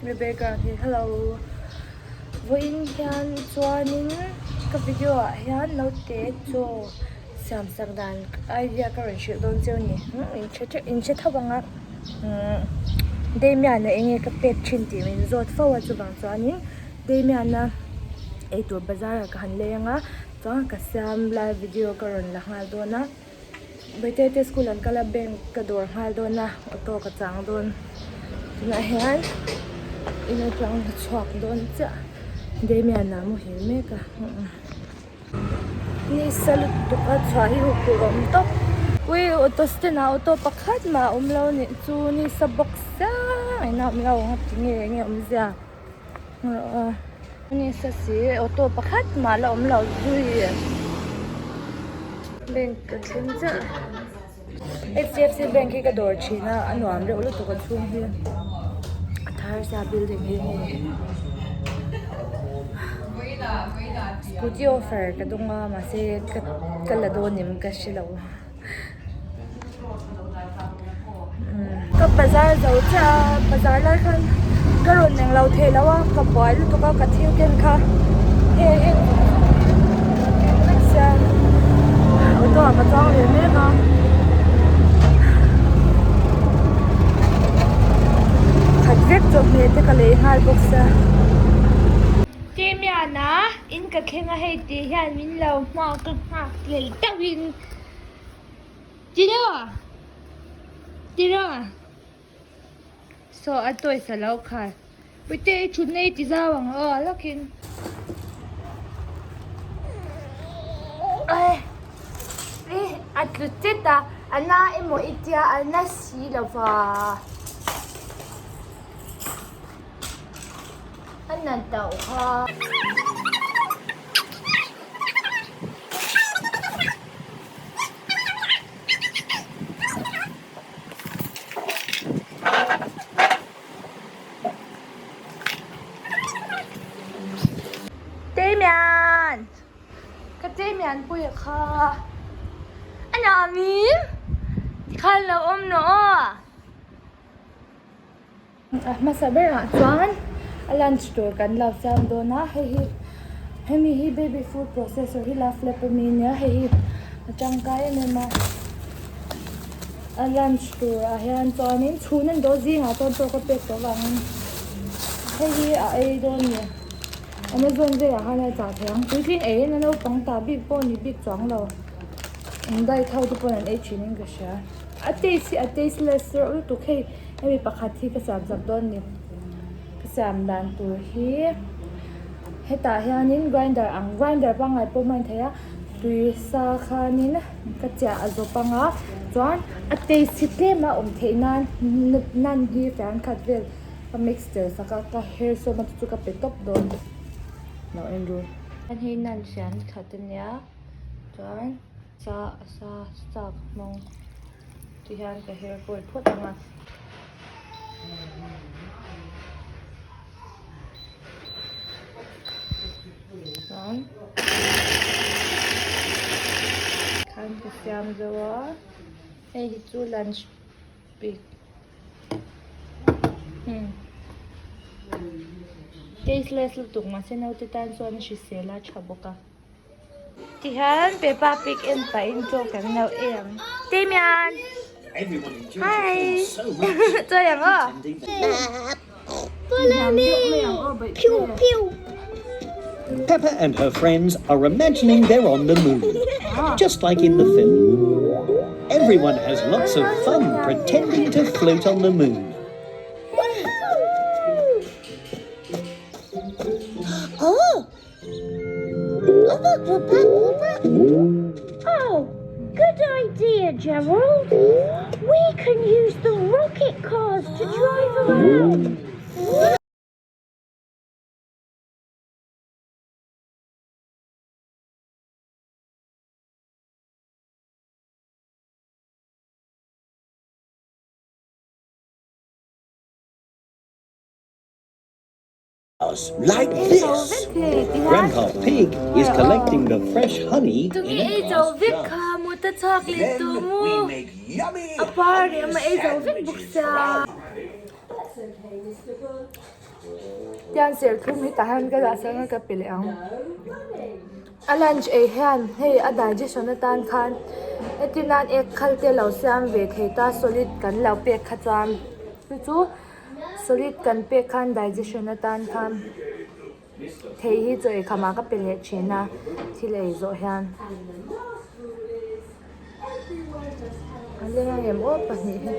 Rebecca hi hello vawiin hian chuanin ka video ah hian naute chaw siam sak dan idea ka rawn hrilh dawn cheu a ni in hre theuh in hre tho ang a umm Damian-a eng nge ka pek thin tih min zawt fo a chuvang chuanin Damian-a eitur bazar ah ka han lei ang a chuan ka siam lai video ka rawn la nghal dawn a. Bawihte te school an kal a bank ka dawr nghal dawn a auto ka chang dawn tunah hian in atang ka chhuak dawn chiah Damian a muhil mek a nisa lutuk a chhuah hi huphurh awm tawp ui auto stand ah auto pakhat mah a awm lo anih chu nisa bawk sang in a awm lo ang a tinge enge awmzia. Nisa si auto pakhat mah la awm lo zui bank ka thleng chiah HDFC bank hi ka dawr thin a a nuam reuh lutuk a chhung hi a thar sa building hi hei scooty offer ka dawng a mahse ka la dawn em ka hre lo. Ka bazar zo chiah a bazar lai khan ka rawn eng lo thei lo a ka buai lutuk a ka thil ken kha hei heng ken vek sia auto ah ka chuang ve mek a khat vek chawhmeh te ka lei nghal bawk sia. Timiana in ka thleng a hei tih hian min lo hmuak a nghak hlel deuhin. Tiraw? Tiraw? Saw a toys a lo khar. Puite i thutna i ti zau ang aw a lawkin. Ai a tlu chet a, a na emaw i tia a na si lo va. A na tauh kha. Damian! Ka Damian puia kha a nuam im tikhan lo awm rawh aw. A hmasa berah chuan a lunch tur kan lo siam dawn a hei hi hemi hi baby food processor hi love lab ami ania hei hi a tangkai em em a a lunch turah hian chuanin chhun an dawh zingah chuan chaw ka pek tawh avangin hei hi a ei dawn a ni amazon velah khan a chah thei ang puitling eiin a naupang ta bik pawh a ni bik chuang lo an diet ho te pawn an ei thin in ka hria. A taste hi a tasteless reuh lutuk hei hemi pakhat hi ka siam chak dawn a ni ka siam dan tur hi hetah hianin grinder ang grinder pangngai pawh hman theih a tui sa khanin ka chiah a zawp anga chuan a taste hi tlem a awm theih nan nan hi fian khat vel ka mix tel sak a ka her sawm a chu chu ka pe tawp dawn lo en ru hei nan fian khat ania chuan. Sa sa sa ka hmang ti hian ka her kawi phawt ang a. Chuan khan ka siam zo a hei hi chu lunch bik tasteless lutuk mahse naute tan chuan a hrisel a tha bawk a. Tihian Peppa Pig en pahin chaw kan lo ei ang. Damian! Hi! Chaw ei ang aw! Follow me! Pew pew! Peppa and her friends are imagining they're on the moon, just like in the film. Everyone has lots of fun pretending to float on the moon. Oh! Oh, good idea, Gerald. We can use the rocket cars to drive around. Like this! Grandpa Pig is collecting the fresh honey in a glass jar. Then we make yummy honey sandwiches for our Tian serthlum hi tah hian ka dah sang a ka pe leh ang. A lunch ei hian hei a digestion atan khan heti nan ek khal te lo siam ve thei ta solid kan lo pek kha chuan chu chu solid kan pek khan digestion atan khan thei hi chaw ei khamah ka pe leh thin a thil ei zawh hian a leng ang em aw pahnih hi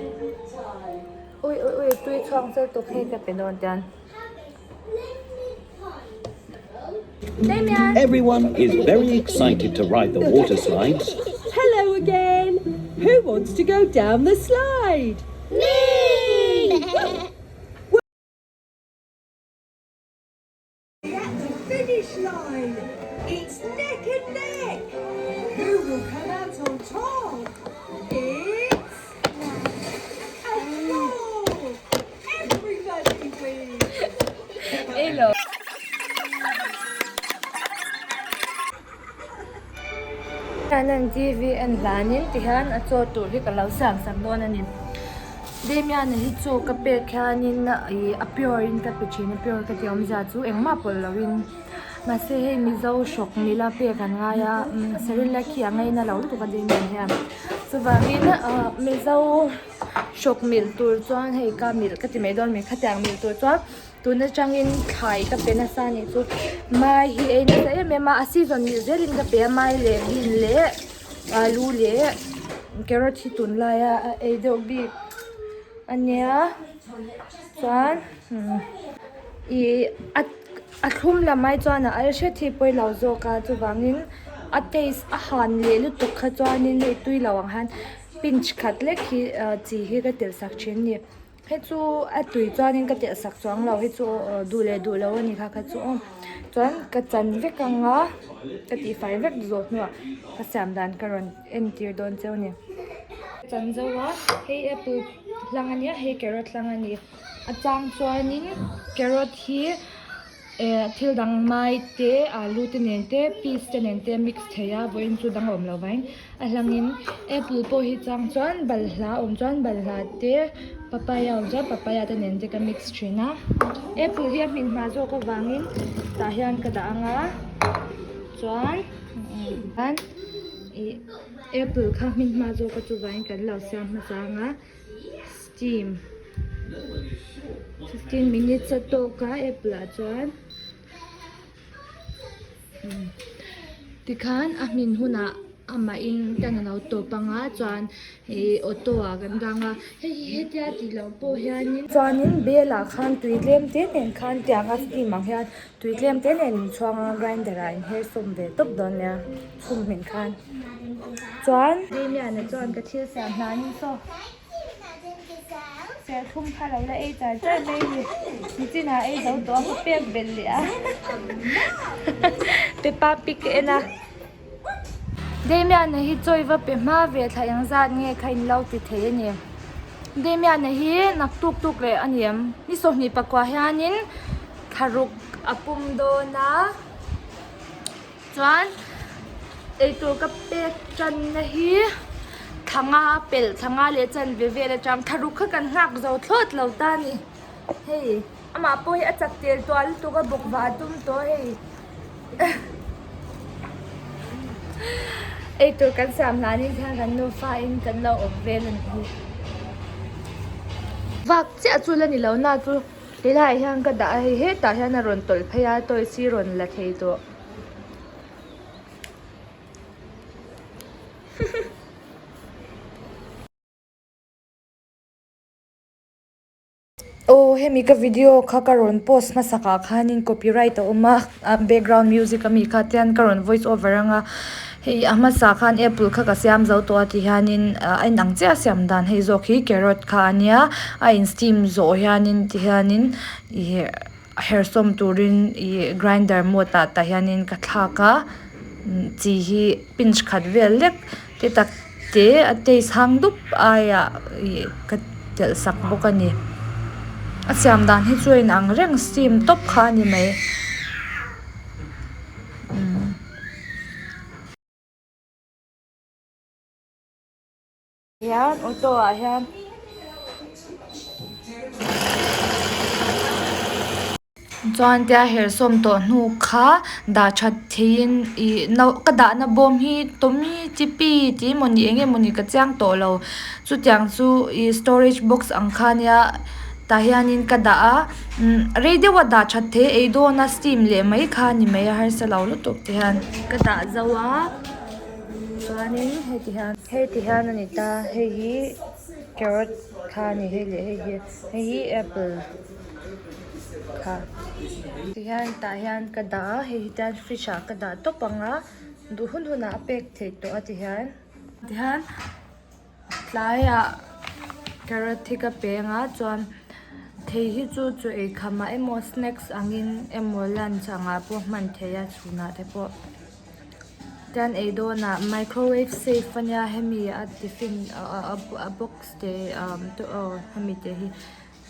ui ui ui tui chhuak char tawp hei ka pe dawn tian. Everyone is very excited to ride the water slides. Hello again. Who wants to go down the slide? Me! At the finish line. It's neck and neck. Who will come out on top? It's a ball. Everybody wins. Elo. Hian TV en hlanin tihian a chaw tur hi ka lo siam sak dawn a ni. Damian-a hi chaw ka pek hianin ih a pure in ka pe thin a pure ka tih awmzia chu engmah pawlh loin mahse hei mizo hrawk mila pek an ngai a Cerelac hi a ngaina lo lutuk a Damian hian chuvangin ah mizo hrawk milh tur chuan hei ka milh ka ti mai dawn mi khatiang milh tur chuan tun atangin thlai ka pe nasa anih chu mai hi ei nasa em em a a season milh zelin ka pe a mai leh bean leh alu leh carrot hi tunlaia a ei deuh bik a nia chuan ihh a a thlum lam ai chuan a al hret hi pawilo zawk a chuvangin a taste a han leh lutuk kha chuanin hei tui lo ang hian pinch khat lek hi chi hi ka telh sak thin a ni. Hei chu a tui chuanin ka telh sak chuang lo hei chu duh leh duh lo a ni kha kha chu aw chuan ka chan vek ang a ka tihfai vek zawh hnuah ka siam dan ka rawn entir dawn cheu a ni. Ka chan zo a hei apple hlang a nia hei carrot hlang a ni a chang chuanin carrot hi. Eh thil dang mai te alu te nen te peas te nen te a mix thei a vawiin chu dang a awm lo vangin a hlangin apple pawh hi chang chuan balhla a awm chuan balhla te papaya awm chuan papaya te nen te ka mix thin a apple hi a hmin hma zawk avangin tah hian ka dah ang a chuan ih apple kha hmin hma zawk a chuvangin kan lo siam hmasa ang a. Steam 15 minutes a tawk a apple ah chuan tikhan a hmin hunah amah in kan alo tawp anga chuan ih auto ah kan dang a hei hi hetia tih loh pawh hianin chuanin bel ah khan tui tlem te nen khan tiang a steam ang hian tui tlem te nen in chhuang a grinder ah in her sawm ve tawp dawn nia chhum hmin khan chuan Damian-a chuan ka thil siam hnanin saw. Serthlum kha lo la ei char char mai a ni. Nichinah ei zo tawh a ka pek belh leh a. Peppa Pig ka en a. Damian-a hi chawi va pe hma ve thla eng zat nge kha in lo ti thei a ni. Damian-a hi nak tuk tuk leh a ni em. Ni 20 pakua hianin thlaruk a pum dawn a. Chuan eitur ka pek tanna hi thla nga pelh thla nga leh chanve vel atang thla ruk kha kan nghak zo thlawt lo ta a ni hei amah pawh hi a chak tel tual lutuk a bawk vah a tum tawh hei eitur kan siam hlanin khan kan nufa in kan lo awm vel a nih hi vak chiah chu la ni lo na chu Helaiah hian ka dah a hei hetah hian a rawn tawlh phei a toys hi rawn la thei tawh. Aw hemi ka video kha ka rawn post hmasak ah khanin copyright a awm a background music ami kha tian ka rawn voice over anga hei a hmasa khan apple kha ka siam zo tawh a ti hianin a inang chiah a siam dan hei zawk hi carrot kha a nia a in steam zawh hianin ti hianin ih Hersawm turin ih grinder mode ah tah hianin ka thlak a chi hi pinch khat vel lek te tak te a taste hang dup aiah ih ka telh sak bawk a ni a siam dan hi chu a inang reng steam tawp kha a ni mai. Hian auto ah hian. Chuan tia herhsawm tawh hnu kha dah that theiin ih no ka dahna bawm hi tawmi chipi tih emawni eng emawni ka chiang tawh lo chutiang chu ih storage box ang kha ania tah hianin ka dah a umm rei deuha dah that thei ei dawna steam leh mai kha a ni mai a harsa lo lutuk ti hian ka dah zo a chuanin heti hian heti hian a ni ta hei hi carrot kha a ni hei leh hei hi hei hi apple. Kha tihian tah hian ka dah a hei hi chuan fridge ah ka dah tawp ang a duh hun hunah a pek theih tawh a tihian tihian tlaiah carrot hi ka pe ang a chuan thei hi chu chaw ei kham ah emaw snacks angin emaw lunch angah pawh hman theih a chhunah te pawh chuan ei dawnah microwave safe ania hemi a tiffin a box te aw hemi te hi.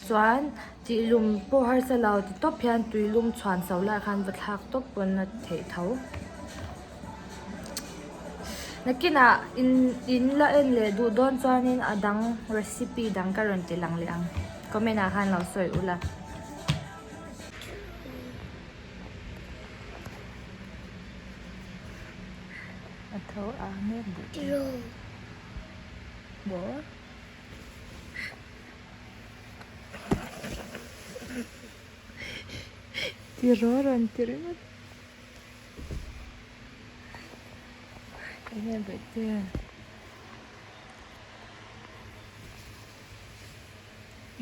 Chuan tih lum pawh harsa lo ti tawp hian tui lum chhuan chho lai khan va thlak tawp pawn a theih tho. Nakinah in in la en leh duh dawn chuanin a dang recipe dang ka rawn ti lang leh ang comment ah khan lo sawi ula. A tho a mek buh. Maw? Ti rawh rawn ti ringawt enge bawihte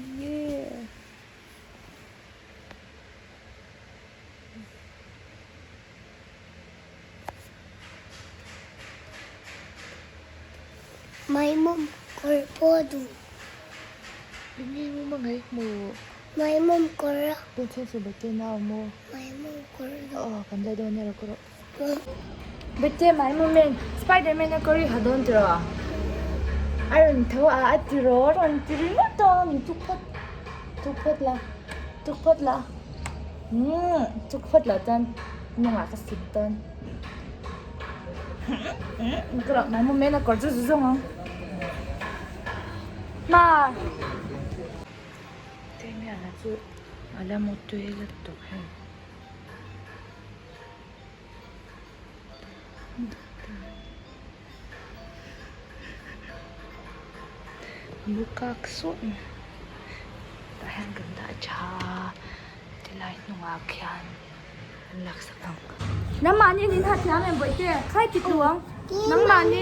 enge. Maimawm kawr pawh a duh. Enge mum a ngaih hmuh? Maimawm kawr a. Pawh chu Bete nau maw? Maimawm kawr a duh. Aw kan la dawn nia rawh. Bete maimawm en Spiderman a kawr i ha dawn tiraw? A rawn tho a a ti raw a rawn ti ringawt a min tuk phawt tuk phawt la tuk phawt la umm tuk phawt lah chuan hnungah ka sik dawn. Maimawm en a kawr chu zu zawng ang. Ma! Damian-a chu a la mu tui lutuk hei. Mu kak suah mai. Tah hian kan dah tha a, tilai hnungah khian an laksak ang. Nangmahni in ha thiam em bawihte? Khai ti tluang. Nangmahni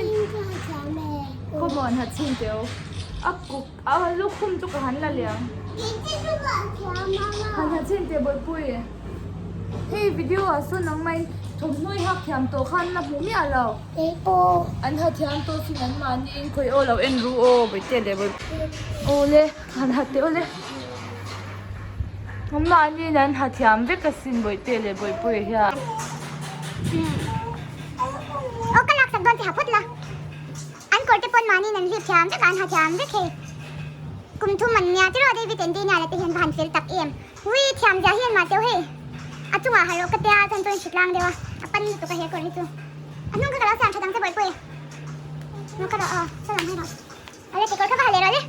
Come on ha chhin teu. A kuk a lukhum chu ka han la liang. Han ha chhin teh bawihpui. Hei video ah sawn nangmah in thawmhnaw i hak thiam tawh khan la hmu miah lo. An ha thiam tawh sin anmahni in khawi aw lo en ru aw bawihte leh bawihpui. Awle han ha teh awle. Mahniin an ha thiam vek asin Bawihte leh Bawihpuia hian. Aw ka laksak dawn che ha phawt la. An kawr te pawn mahniin an hlip thiam vek a, an ha thiam vek hei. Kum thum an nia tiraw David and Daniel a te hian va han fel tak em. Ui thiam zia hian mah teuh hei. A chungah ha rawh ka tia chuan chuan hritlang deuh a, a pan lutuk a he kawr hi chu. A hnung kha ka lo siam that ang che Bawihpui. Hnung kha rawh aw, saw lang hai rawh. Ale kekawr kha va ha leh rawh le.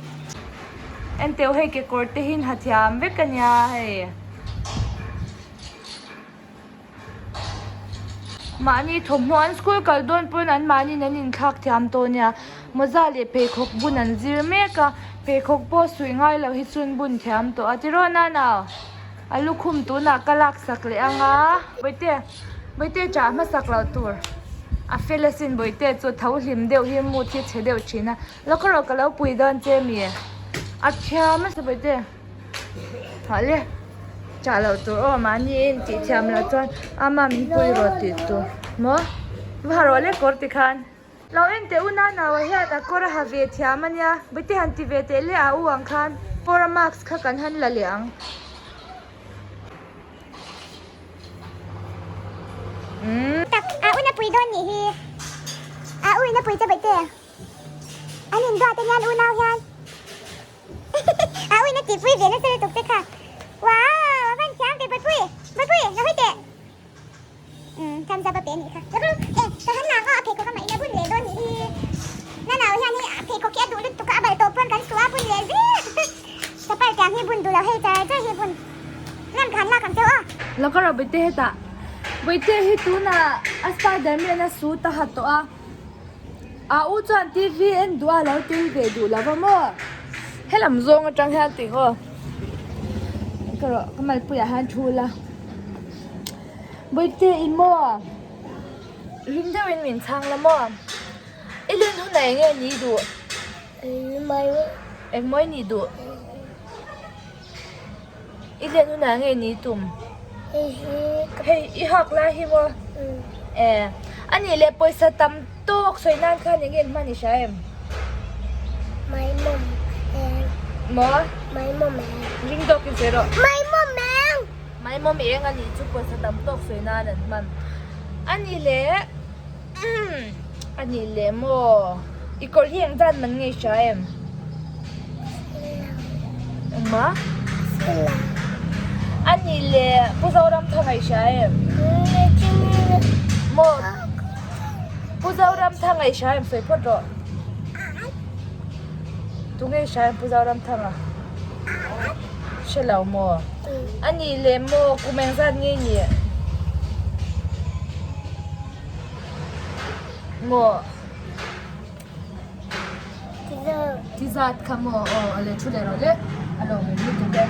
Enteu hei kekawr te hi ha thiam vek a nia hei. Mahni thawmhnaw an school kal dawn pawn an mahniin an inthlak thiam tawh a nia. Mawza leh pheikhawk bun an zir mek a, pheikhawk pawh suih ngai loh hi chuan bun thiam tawh a tiraw Nana? A lukhum tunah ka laksak leh ang a. Bawihte, Bawihte chah hmasak loh tur. A fel asin Bawihte chu tho hlim deuh hi mood hi chhe deuh thin a. Lawk erawh ka lo pui dawn che mi. A thiam asa Bawihte. Hah le, chah loh tur aw mahni in tih thiam loh chuan ama min pui rawh tih tur. Maw? Va ha rawh le kawr tikhan. Lo en teh u Nanaua hian a kawr a ha ve thiam a nia, Bawihte han ti ve teh le a u ang khan pawra mask kha kan han la leh ang. Umm. Tak, a u na pui dawn nih hi. A u in a pui che Bawihte. An induat anian unau hian. A u in a tihpui ve nasa lutuk che kha. Wow, a van thiam ve Bawihpui. Bawihpui, lo hawi teh. Umm thumbs up a pe anih kha. Ru e ka han lak aw a pheikhawk a mah in a bun leh dawn nih hi. Na nau hian hei a pheikhawk hi a duh lutuk a a balh tawh pawn kan suh a bun leh zel. Chapal tiang hi bun duh lo hei char char hi bun. Ngam ka han lak ang cheu aw. Lo ka rawh Bawihte hetah. Bawihte hi tunah a Spiderman a suit a ha tawh a. A u chuan TV en duh a lo tel ve duh lo va maw? Helam zawng atang hian tih aw. Ka rawh ka malpuiah hian thu la. Bawihte i maw? Ring deuhin min chhang la maw? I len hunah eng nge ni duh? Eng mawi ni duh? I len hunah nge ni tum? Hei i hak lai hi maw? E a nih leh pawisa tam tawk sawi nan khan eng nge hman i hria em? Maw? Ring tawk in sawi rawh. Maimawm eng a nih chu pawisa tam tawk sawi nan an hman. A nih leh a nih leh maw i kawr hi eng zat man nge i hria em? Engma? A nih leh Pu Zoramthanga i hria em? Maw Pu Zoramthanga i hria em sawi phawt rawh. Tunge i hria em Pu Zoramthanga? Hre lo maw? A nih leh maw kum engzat nge i nih? Maw? Ti zat kha maw? Aw a le thu leh rawh le. A lo awm lutuk e.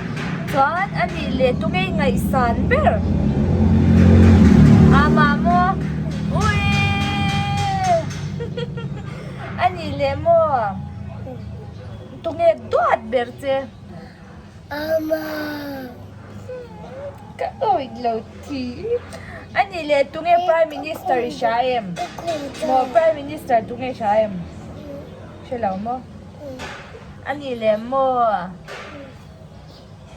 Chuan a nih leh tunge i ngaihsan ber? Amah maw? Uiii! A nih leh maw? Tunge duat ber che? Ama. Ka awih lo thi. A nih leh tunge Prime Minister i hria em? Maw Prime Minister tunge i hria em? Hre lo maw? A nih leh maw?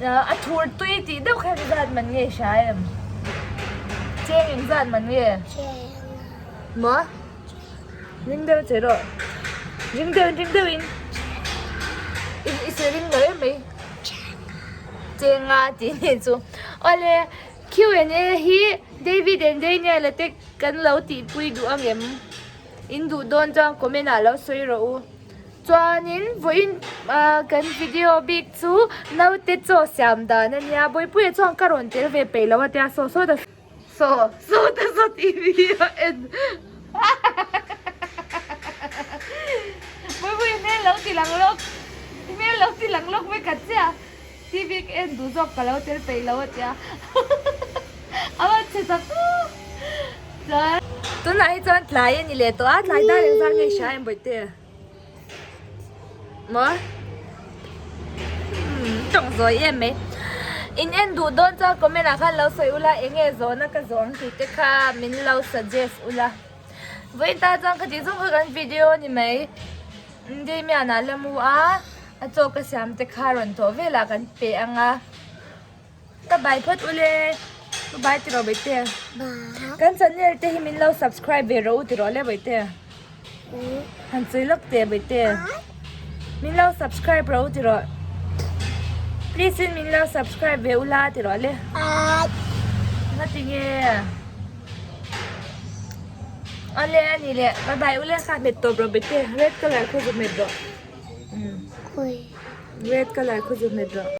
A thur tui tih deuh kha engzat man nge i hria em? Cheng engzat man nge? Maw? Ring deuh che rawh. Ring deuh in ring deuh in. I i sawi ring lo em mai. Chenga tih ni chu. Awle Q and A hi David and Daniel a te kan lo tihpui duh angem? In duh dawn chuan comment ah lo sawi rawh u. Chuanin vawiin ah kan video bik chu naute chaw siam dan a nia. Bawipuia chuan ka rawn tel ve peih lo a tia saw saw ta. Saw saw ta saw TV a en Puipui hmel lo ti lang lawk hmel lo ti lang lawk vek a chiah TV ka en duh zawk ka lo tel peih lo a tia a va chhe tak chuan tunah hi chuan tlai a ni leh tawh a tlai dar engzat nge hria em bawihte. Maw umm tawng zawi em mai in en duh dawn chuan comment ah khan lo sawi ula eng nge zawhna ka zawh ang tih te kha min lo suggest ula vawiin ta chuan ka tih zawng kha kan video a ni mai Damian ah la mu a a chaw ka siam te kha rawn tawh velah kan pe ang a. Ka bai phawt ule ka bai tiraw Bawitea kan channel te hi min lo subscribe ve rawh u tiraw le Bawitea han sawi lawk teh Bawitea min lo subscribe rawh u tiraw please in min lo subscribe ve ula tiraw le ngatinge awle ani leh bye bye ule kha hmet tawp rawh Bawitea red colour kha zu hmet rawh red colour kha zu hmet rawh.